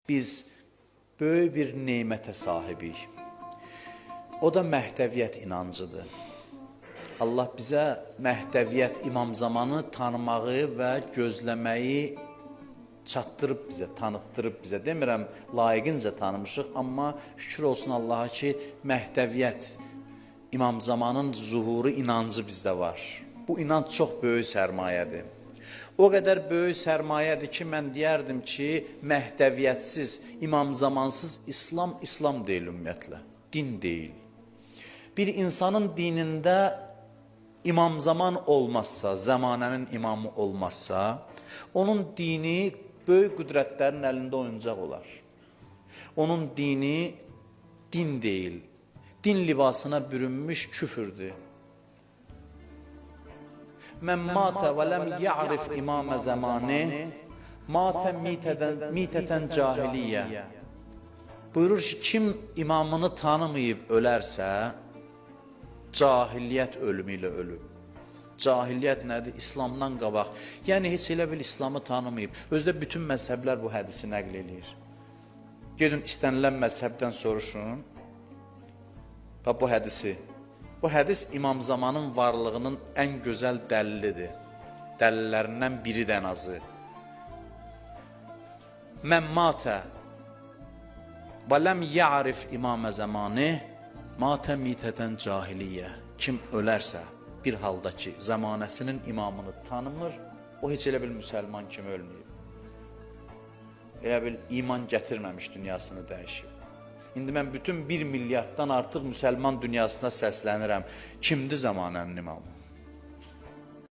Biz böyük bir nemətə sahibik. O da Məhdəviyyət inancıdır. Allah bizə Məhdəviyyət, İmam Zamanı tanımağı və gözləməyi çatdırıb bizə, tanıtdırıb bizə. Demirəm, layiqincə tanımışıq, amma şükür olsun Allaha ki, Məhdəviyyət, İmam Zamanın zuhuru inancı bizdə var. Bu inanc çox böyük sərmayədir. O qədər böyük sərmayədir ki, mən deyərdim ki, Məhdəviyyətsiz, İmam Zamansız İslam, İslam deyil ümumiyyətlə, din deyil. Bir insanın dinində İmam Zaman olmazsa, zəmanənin imamı olmazsa, onun dini böyük qüdrətlərin əlində oyuncaq olar. Onun dini din deyil, din libasına bürünmüş küfürdür. Mən matə və ləm ya'rif imamə zəmani, matə mitətən cahiliyyə. Buyurur ki, kim imamını tanımayıb ölərsə, cahiliyyət ölümü ilə ölüb. Cahiliyyət nədir? İslamdan qabaq. Yəni, heç elə bil İslamı tanımayıb. Özdə bütün məzhəblər bu hədisi nəql eləyir. Gedin, istənilən məzhəbdən soruşun. Bax, bu hədisi. Bu hədis İmam Zamanın varlığının ən gözəl dəlilidir. Dəlillərindən biri də ən azı. Mən matə və ləm ya'rif imamə zəmani, matə mitətən cahiliyyə. Kim ölərsə, bir halda ki, zəmanəsinin imamını tanımır, o heç elə bil müsəlman kimi ölməyib. Elə bil iman gətirməmiş dünyasını dəyişib. İndi mən bütün 1 milyarddan artıq müsəlman dünyasına səslənirəm. Kimdir zəmanənin imamı?